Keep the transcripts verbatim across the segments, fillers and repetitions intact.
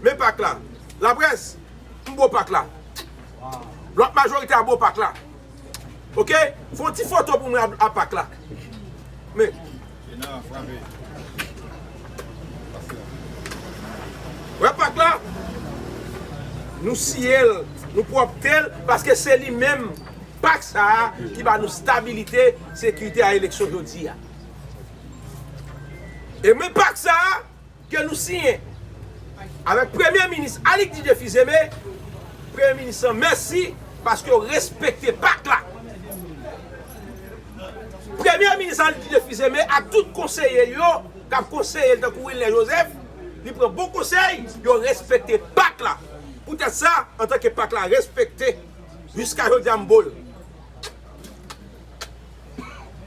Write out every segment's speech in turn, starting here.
Men pak la. Laprès, m bo pak la. Lòt majorite a bo pak la. Oke? Fè yon ti foto pou mwen a, a pak la. Men. Wè pak la? Nou siye l, nou pwòpte l, paske se li menm, pak sa a, ki ba nou stabilite, sekirite a eleksyon jodi a. E men pak sa a, ke nou siyen avèk Premye Minis Alix Didier Fils-Aimé, Premye Minis lan, mèsi paske w respekte pak la. Premye Minis Alix Didier Fils-Aimé ak tout konseye yo k ap konseye l tankou Wilner Joseph, li pran bon konsèy, yo respekte pak la. Poutèt sa, antanke pak la respekte, jiska jodi a m bo l.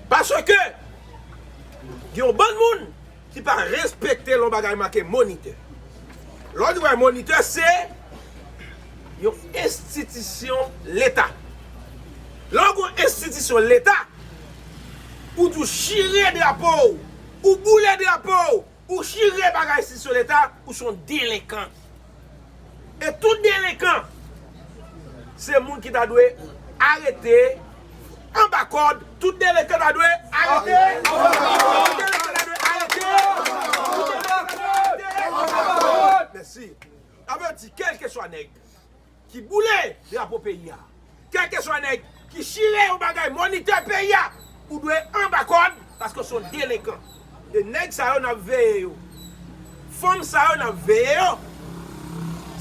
Paske gen yon bann moun ki pa respekte lè yon bagay make monitè. Lè w di w monitè, se yon enstitisyon Leta. Lè w gen yon enstitisyon Leta, ou di w chire drapo w, ou boule drapo w, ou chire bagay enstitisyon Leta, ou se yon delenkan. E tout delenkan, se moun ki ta dwe arete anba kòd. Tout delenkan ta dwe arete anba kòd. Tout delenkan ta dwe arete anba kòd. Mèsi. Sa vle di, kèlkeswa nèg ki boule drapo peyi a, kèlkeswa nèg ki chire yon bagay monitè peyi a, ou dwe anba kòd, paske w se yon delenkan. E nèg sa yo, n ap veye yo. Fanm sa yo, n ap veye yo.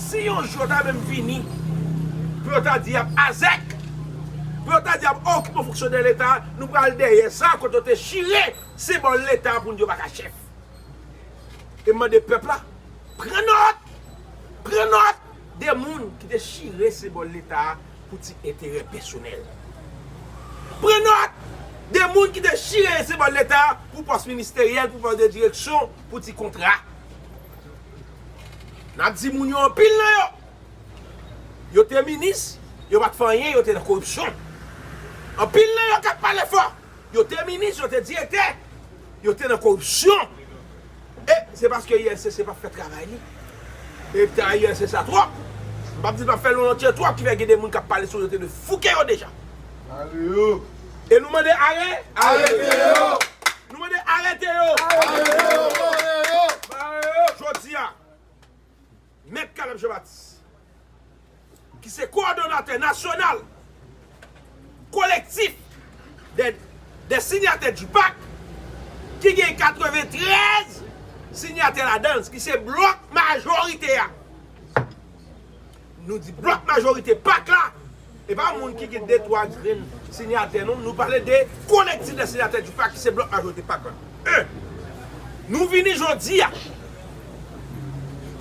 Si yon jou yo ta menm vini, pou yo ta di y ap azèk, pou yo ta di y ap okipe yon fonksyonè Leta, nou pral dèyè sa, kote yo te chire senbòl Leta pou n di yo pa ka chèf. E m mande pèp la, pran nòt, pran nòt de moun ki te chire senbòl Leta a pou ti enterè pèsonèl. Pran nòt de moun ki te chire senbòl Leta a pou pòs ministeryèl, pou pòs de direksyon, pou ti kontra. N ap di moun yo, anpil nan yo, yo te minis, yo pa t fè anyen, yo te nan koripsyon. Anpil nan yo k ap pale fò, yo te minis, yo te direktè, yo te nan koripsyon. E se paske U L C C pa fè travay li. E travay U L C C a twòp. M p ap di l p ap fè l, non, twòp ki fè gen de moun k ap pale sou yo te dwe fouke yo deja. E nou mande are-, arete yo. Nou mande arete yo. Jodi a, Mèt Caleb Jean Baptiste, ki se kowòdonatè nasyonal kolektif dè, dè sinyatè du pak, ki gen katreventrèz sinyatè ladan l, ki se blòk majorite a. Nou di blòk majorite pak la, e pa moun ki gen de twa grenn sinyatè, non. Nou pale de kolektif dè sinyatè du pak, ki se blòk majorite pak la. En, nou vini jodi a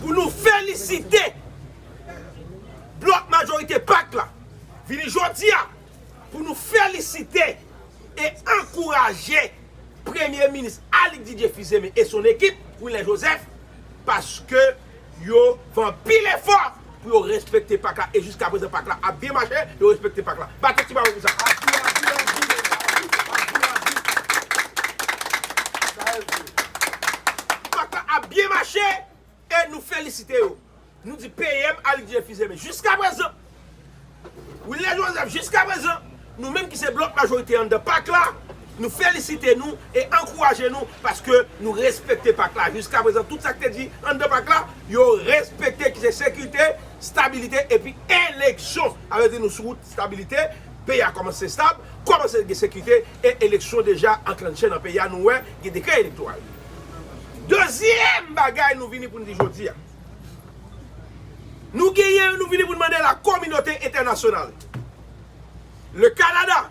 pou nou felisite blòk majorite pak la. Vini jodi a pou nou felisite e ankouraje Premye Minis Alix Didier Fils-Aimé e son ekip, Wilner Joseph, paske yo fè anpil efò pou yo respekte pak la, e jiska prezan pak la ap byen mache, yo respekte pak la. Bate ti bawon pou sa. Pak la ap byen mache, e nou felisite yo. Nou di P M Alix Didier Fils-Aimé jiska prezan, Wilner Joseph jiska prezan, nou menm ki se blòk majorite anndan pak la, nou felisite nou e ankouraje nou paske nou respekte pak la. Jiska prezan, tout sa k te di anndan pak la, yo respekte, ki se sekirite, stabilite epi eleksyon. Sa vle di nou sou wout stabilite, peyi a kòmanse stab, kòmanse gen sekirite e eleksyon deja anklanche nan peyi a, nou wè gen dekrè elektoral. Dezyèm bagay nou vini pou n di jodi a, nou genyen, nou vini pou n mande la kominote entènasyonal, le Canada,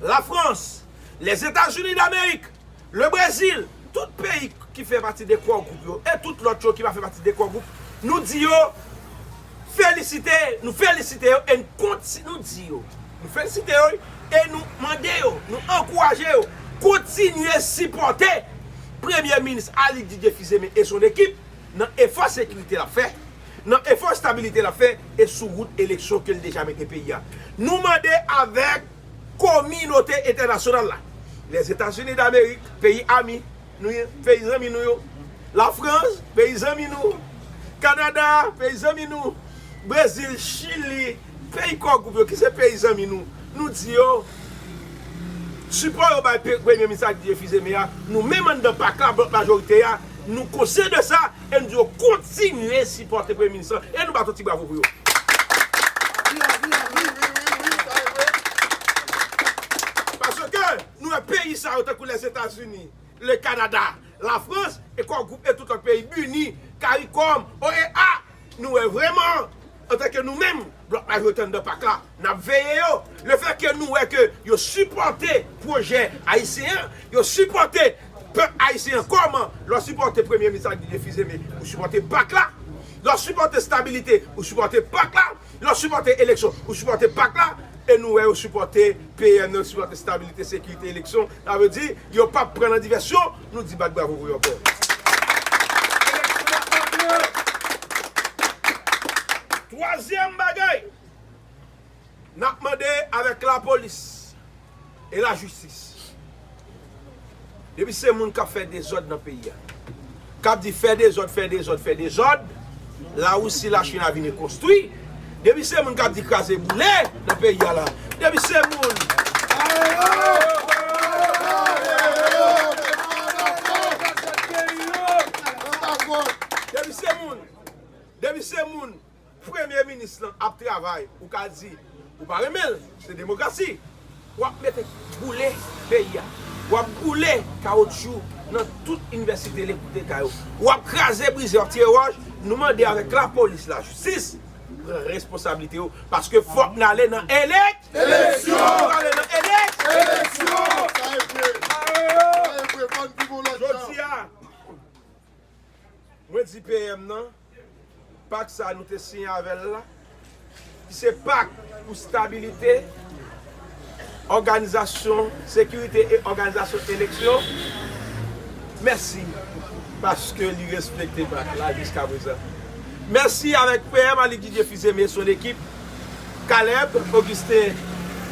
la France, les États-Unis d'Amérique, le Brésil, tout peyi ki fè pati de Core Group yo, e tout lòt yo ki pa fè pati de Core Group, nou di yo felisite, nou felisite yo e n konti-, nou di yo, nou felisite yo e nou mande yo, nou ankouraje yo, kontinye sipòte Premye Minis Alix Didier Fils-Aimé e son ekip nan efò sekirite l ap fè, nan efò stabilite l ap fè e sou wout eleksyon ke l deja mete peyi a. Nou mande avèk kominote entènasyonal la, Lèzetazini Damerik, peyi ami nou ye, peyi zanmi nou yo, Lafrans, peyi zanmi nou, Kanada, peyi zanmi nou, Brezil, Chili, peyi Kò Gwoup yo, ki se peyi zanmi nou, nou di yo, sipò yo bay pe-, Premye Minis Alex Didier Fils-Aimé a, nou menm anndan pak la, blòk majorite a, nou konsyan de sa, e nou di yo kontinye sipòte Premye Minis lan, e nou bat yon ti bravo pou yo. Paske nou wè peyi sa yo tankou Lèzetazini, le Kanada, Lafrans, e Kò Gwoup e tout lòt peyi, BINUH, CARICOM, O E A, nou wè vrèman, antanke nou menm, blòk majorite anndan pak la, n ap veye yo. Lefètke nou wè ke yo sipòte pwojè ayisyen an, yo sipòte pèp ayisyen an. Kòman? Lè w sipòte Premye Minis Alex Didier Fils-Aimé, ou sipòte pak la. Lè w sipòte estabilite, ou sipòte pak la. Lè w sipòte eleksyon, ou sipòte pak la, e nou wè yo sipòte P M nan, yo sipòte estabilite, sekirite, eleksyon. Sa vle di, yo p ap pran nan divèsyon, nou di bat bravo pou yo ankò. Twazyèm bagay, n ap mande avèk lapolis e lajistis. Depi se moun k ap fè dezòd nan peyi a, k ap di fè dezòd, fè dezòd, fè dezòd, Larisi, Lachin a vin rekonstwi. Depi se moun k ap di kraze boule nan peyi a la, depi se moun, depi se moun, depi se moun Premye minis lan ap travay, ou ka di ou pa renmen l, se demokrasi. W ap mete boule peyi a. W ap boule kawotchou nan tout inivèsite leta yo. W ap kraze brize, w ap tire wòch. Nou mande avèk lapolis, lajistis, pran responsablite yo. Paske fòk n ale nan elek-, Eleksyon! Fòk n ale nan elek-, Eleksyon! Sa e vre. Sa e vre. Ban n viv yon lòt jan. Jodi a, mwen di P M nan, pak sa nou te siyen avè l la, ki se pak pou stabilite, òganizasyon, sekirite e òganizasyon eleksyon. Mèsi, paske li respekte pak la jiskaprezan. Mèsi avèk P M Alex Didier Fils-Aimé e son ekip. Caleb Augustin,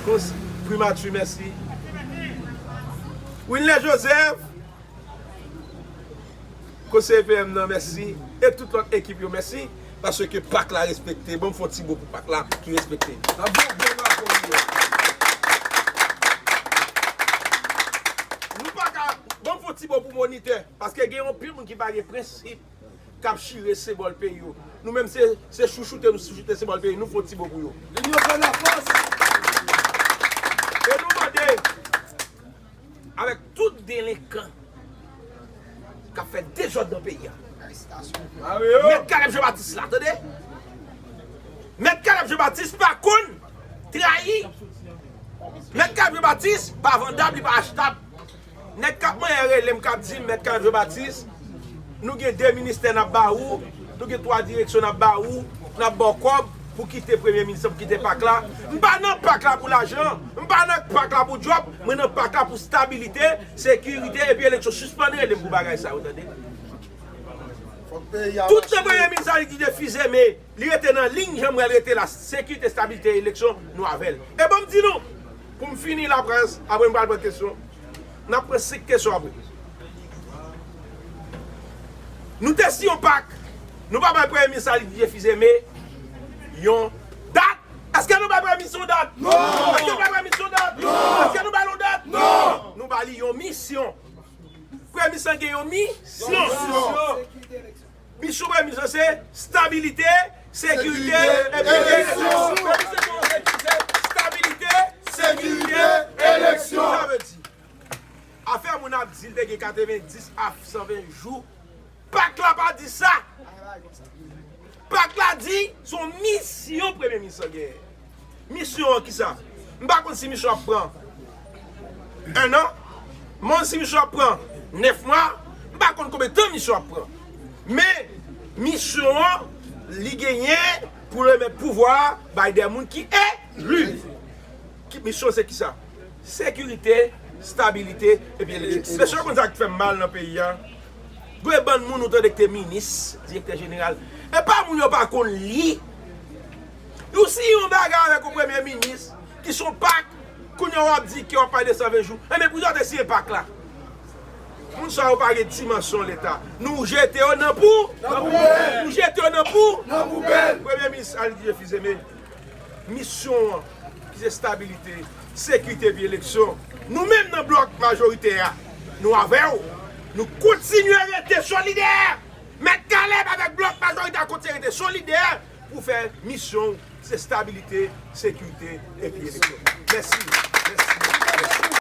kons-, primati, mèsi. Winley Joseph, konseye P M nan, mèsi. E tout lòt ekip yo, mèsi. Paske pak la respekte. Ban m fè yon ti bo pou pak la ki respekte. N ap di yon gwo bravo pou yo. Nou pa ka, ban m fè yon ti bo pou monitè. Paske gen yon pil moun ki pa gen prensip, k ap chire senbòl peyi yo. Nou menm se, se chouchoute nou chouchoute senbòl peyi nou, fè yon ti bo pou yo. Linyon fè lafòs. E nou mande avèk tout delenkan k ap fè dezòd nan peyi a. Mèt Caleb Jean Baptiste la, tande? Mèt Caleb Jean Baptiste pa konn trayi. Mèt Caleb Jean Baptiste pa vandab, li pa achtab. Nèg k ap manyen rele m, k ap di m, Mèt Caleb Jean Baptiste, nou gen de ministè n ap ba ou, nou gen twa direksyon n ap ba ou, n ap ba w kòb pou kite premye minis lan, pou kite pak la. M pa nan pak la pou lajan, m pa nan pak la pou djòb, mwen nan pak la pou stabilite, sekirite epi eleksyon. Sispann rele m pou bagay sa yo, tande. Tout se premye minis la, li kite fize, men li rete nan liy, jan m wè l rete la, sekirite, estabilite, eleksyon, nou avè l. E ban m di nou, pou m fini laprès, apre m pral pran kesyon. N ap pran senk kesyon apre. Nou te si yon pak, nou pa bay premye minis la, li kite fize, men yon dat. Èske nou bay premye minis yon dat? Non! Èske nou bay premye minis yon dat? Non! Èske nou bay l yon dat? Non! Nou ba li yon misyon. Premye minis lan gen yon misyon. Misyon premye minis lan se stabilite, sekirite, epi eleksyon. Premye minis lan se stabilite, sekirite, eleksyon. Sa vle di, afè moun ap di l te gen katrevenndis a san ven jou, pak la pa di sa. Pak la di se yon misyon premye minis lan genyen. Misyon an kisa? M pa konn si misyon ap pran en an, m pa konn si misyon ap pran nèf mwa, m pa konn konbyen tan misyon ap pran. Men, misyon an, li genyen pou remèt pouvwa a bay de moun ki eli. Ki, misyon se kisa? Sekirite, stabilite, epi eleksyon. Mesye, w konn sa k fè m mal nan peyi a? Gon bann moun ou tande ki te minis, direktè jeneral. E pa moun yo pa konn li. Ou siyen yon bagay avèk yon premye minis ki se yon pak, kounye a w ap di ke w ap pale de san ven jou. Enben, poukisa w te siyen pak la? Moun sa yo pa gen dimansyon Leta. Nou jete yo nan pou. Nan poubèl. Nou jete yo nan pou. Nan poubèl. Premye Minis Alex Didier Fils-Aimé, misyon an, ki se stabilite, sekirite epi eleksyon. Nou menm nan blòk majoritè a, nou avè w. Nou kontinye rete solidè. Mèt Caleb avèk blòk majoritè a kontinye rete solidè pou fè misyon se stabilite, sekirite epi eleksyon. Mèsi.